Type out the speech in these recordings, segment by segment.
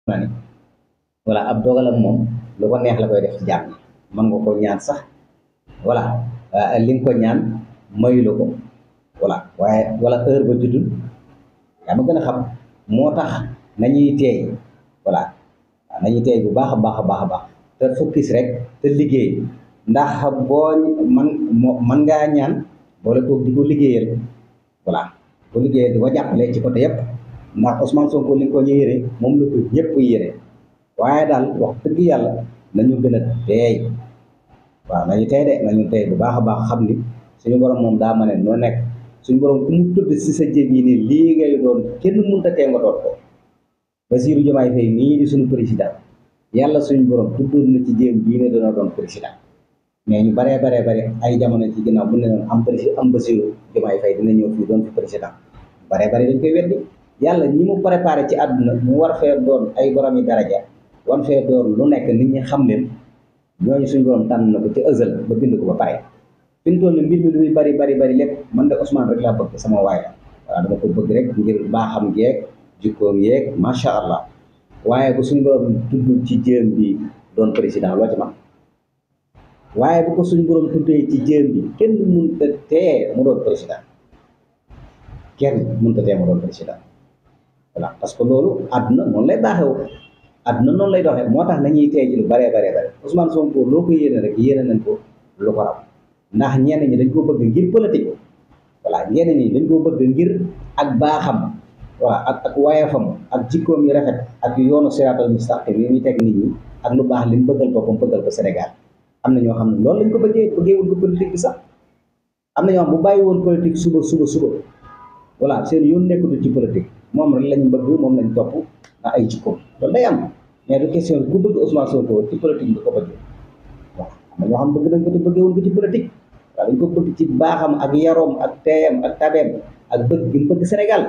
naa ni voilà ab dogalam moom lu ko neex la koy def ci jàmm mën nga ko ñaan sax voilà li nga ko ñaan mayu la ko voilà waaye wala heure ba juddul yaa ma gën a xam moo tax nañuy teey voilà waaw nañuy teey bu baax a baax a baax a baax te focus rek te liggéey ndax boo man ngaa ñaan boole ko di ko liggéeyal voilà ko liggéeyal di ko jàppale ci côté yëpp ndax Ousmane Sonko li nga ko ñu yére moom la ko ñëpp yére waaye daal wax dëgg yàlla nañu gën a teey waaw nañu tey de nañu tey bu baax a baax xam ni suñu borom moom daa ma ne noo nekk suñu borom ku mu tudd si sa jëb yi nii lii ngay doon kenn mënut a tee nga doon ko Bassirou Diomaye Faye nii di suñu président yàlla suñu borom tuddoon na ci jéem bii ne dana doon président mais ñu baree bari ay jamono ci ginnaaw bu ne noon am Bassirou Diomaye Faye dina ñëw fii doon fi président baree bari dañ koy weddi yàlla ñi mu préparé ci àdduna mu war fee doon ay borom yi daraja wan fee doon lu nekk nit ñi xam leen ñooñu suñu borom tànn na ko ci ësal ba bind ko ba pare fi mu toll nii mbir mi lu muy bari lépp man de Ousmane rek laa bëgg sama waay la voilà dama ko bëgg rek ngir baaxam geeg jikkoom yeeg macha allah waaye bu suñu borom tudd ci jéem bi doon président loo ci man waaye bu ko suñu borom tuddee ci jéem bi kenn mënut a tee mu doon président kenn mënut a tee mu doon président voilà parce que loolu àdduna noonu lay baaxewu àdduna noonu lay doxee moo tax nañuy tey ci lu baree bare Ousmane Sonko loo ko yéene rek yéene nañ ko lu ko raw ndax ñenn ñi dañ koo bëgg ngir politique voilà ñenn ñi dañ koo bëgg ngir ak baaxam waaw ak wayafam ak jikkoom yi rafet ak yoonu siraatal mustaqim yi muy teg nit ñi ak lu baax li mu bëggal boppam bëggal ko Sénégal am na ñoo xam ne loolu lañ ko bëggeewul ko politique bi sax am na ñoo xam bu bàyyi woon politique suba voilà seen yoon nekkatul ci politique moom rek lañ bëgg moom lañ topp ndax ay jikkoom loolu day am mais du question ku bëgg Ousmane Sonko ci politique bi ko bëgg waaw am na ñoo xam bëgg nañ ko te bëggeewul ko ci politique waaw dañ ko bëgg ci baaxam ak yaroom ak teeyam ak tabeem ak bëgg gi mu bëgg Sénégal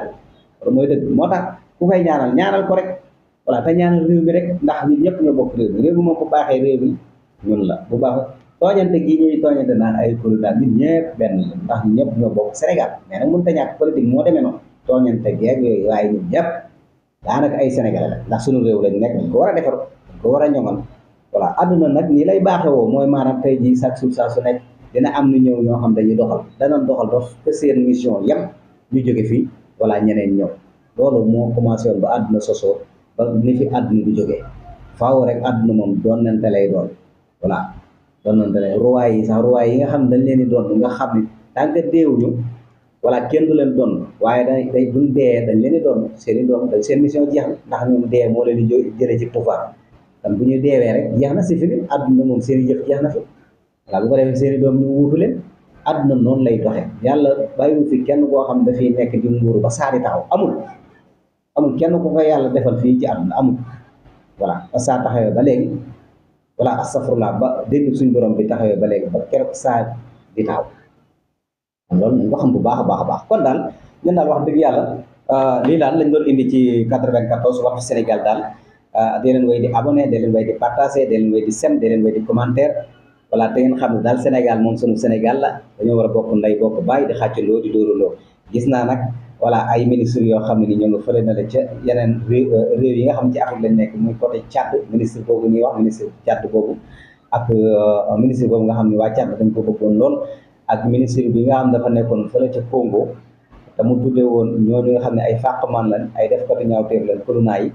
loolu mooy dëgg moo tax ku koy ñaanal ko rek voilà te ñaanal réew mi rek ndax ñun ñëpp ñoo bokk réew mi moom bu baaxee réew mi ñun la bu baax tooñante gii ñuy tooñante naan ay kuréel ñun ñëpp benn la ndax ñun ñëpp ñoo bokk Sénégal mais nag mënut a ñàkk politique moo demee noonu tooñante geeg yooyu waaye ñun ñëpp daanaka ay Sénégalais la ndax suñu réew lañ nekk dañ ko war a defar dañ ko war a ñoŋal voilà adduna nag nii lay baaxewoo mooy maanaam tey jii chaque jour saa su nekk dina am lu ñëw ñoo xam dañuy doxal danañ doxal ba que seen mission yem ñu jóge fii voilà ñeneen ñëw loolu moo commencé woon ba àdduna sosoo ba ni fi àdduna bi jógee faaw rek àdduna moom doon nante lay doon voilà doon nante lay ruwaay yi sax ruwaay yi nga xam ne dañ leen di doon nga xam ne tant que deewuñu voilà kenn du leen doon waaye day buñ dee dañ leen di doon seen i doom dañ seen mission jeex na ndax ñoom dee moo leen di jëlee ci pouvoir kon bu ñu deewee rek jeex na si fi àdduna moom seen i jëf jeex na fi voilà bu ko defee seen i doom ñu wuutu leen àdduna noonu lay doxe yàlla bàyyiwu fi kenn koo xam dafay nekk di nguuru ba saa di taxaw amul kenn ku ko yàlla defal fii ci àdduna amul voilà ba saa taxawee ba léegi voilà astafurlah ba dégg suñ borom bi taxawee ba léegi ba keroog saa di taxaw loolu nañ ko xam bu baax a baax a baax kon daal ñun daal wax dëgg yàlla lii daal lañ doon indi ci 94 Waxtu Sénégal daal dee leen way di abonné dee leen way di partagé dee leen way di sem dee leen way di commentaire voilà te ngeen xam ne daal Sénégal moom sunu Sénégal la dañoo war a bokk ndey bokk bàyyi di xàccandoo di dóorandoo gis naa nag voilà ay ministres yoo xam ne ni ñoo nga fële na la ca yeneen réew yi nga xam ci Afrique lañ nekk muy côté Tchad ministre boobu ñuy wax ministre Tchad boobu ak ministre boobu nga xam ne waa Tchad dañ ko bëggoon lool ak ministre bi nga xam dafa nekkoon fële ca Congo te mu tuddee woon ñooñu nga xam ne ay fàqman lañ ay def côté ñaawteef lañ corona yi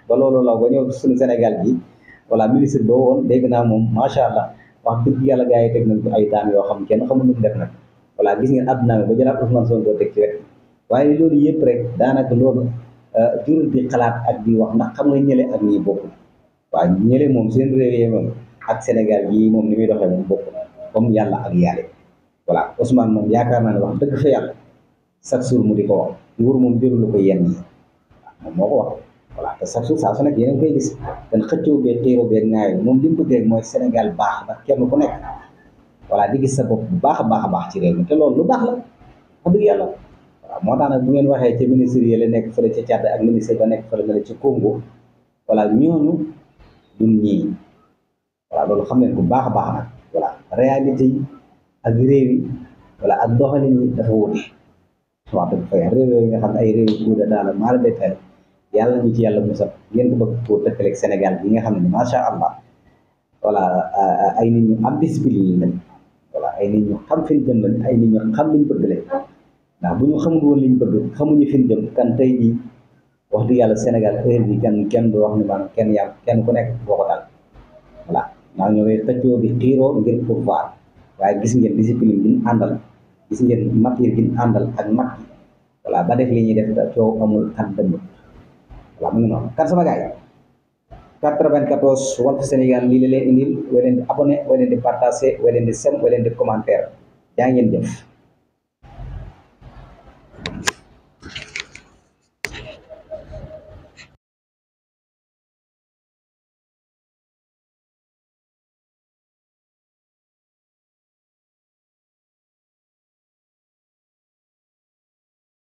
ba loolu la ba ñëw suñu Sénégal bi voilà ministre boobu woon dégg naa moom macha allah wax dëgg yàlla gars yi teg nañ ko ay daan yoo xam kenn xamul nu mu def nag voilà gis ngeen àdduna bi ba jëlaat Ousmane Sonko teg ci wet waaye loolu yëpp rek daanaka loolu jurul di xalaat ak di wax ndax xam nga ñële ak ñii bokk waaw ñële moom seen réew yi moom ak Sénégal yi moom ni muy doxee moom bokk comme yàlla ak yàlla voilà Ousmane moom yaakaar naa ne wax dëgg fa yàlla chaque jour mu di ko wax nguur moom jërul ko yenn yi waaw moom moo ko wax voilà te chaque jour saa su nekk yéen a koy gis dan xëccoo bee xiiroo bee ŋaayoo moom li mu bëgg rek mooy Sénégal baax ndax kenn ku nekk voilà di gis sa bopp bu baax a baax ci réew mi te loolu lu baax la wax dëgg yàlla waaw moo tax nag bu ngeen waxee ci ministre yi la nekk fële ca Tchad ak ministre ba nekk fële na la ci Congo voilà ñooñu duñ ñii voilà loolu xam leen bu baax a baax nag voilà réalité yi ak réew yi voilà ak doxalin yi dafa wute wax dëgg fa réew yooyu nga xam ne ay réew yi kuuda daala maara defee yàlla ñu ci yàlla musal ngeen ko bëgg koo dëkkaleeg Sénégal bi nga xam ne macha allah voilà ay nit ñu am discipline lañ voilà ay nit ñu xam fi ñu jëm lañ ay nit ñu xam liñ bëgg lañ ndax bu ñu xamul woon liñ bëgg xamuñu fi ñu jëm kan tey jii wax dëgg yàlla Sénégal heure bi kenn du wax ni maanaam kenn yàlla kenn ku nekk boo ko dal voilà ndax ñoo ngi xëccoo di xiiroo ngir pouvoir waaye gis ngeen discipline bi ñu àndal gis ngeen matière bi ñu àndal ak mag yi voilà ba def li ñuy def da coow amul kan dëmm voilà mu ngi noonu kan sama gars yi 94 Walf Sénégal lii la leen indil way leen di abonné way leen di partagé way leen di sem way leen di commentaire jaa ngeen jëf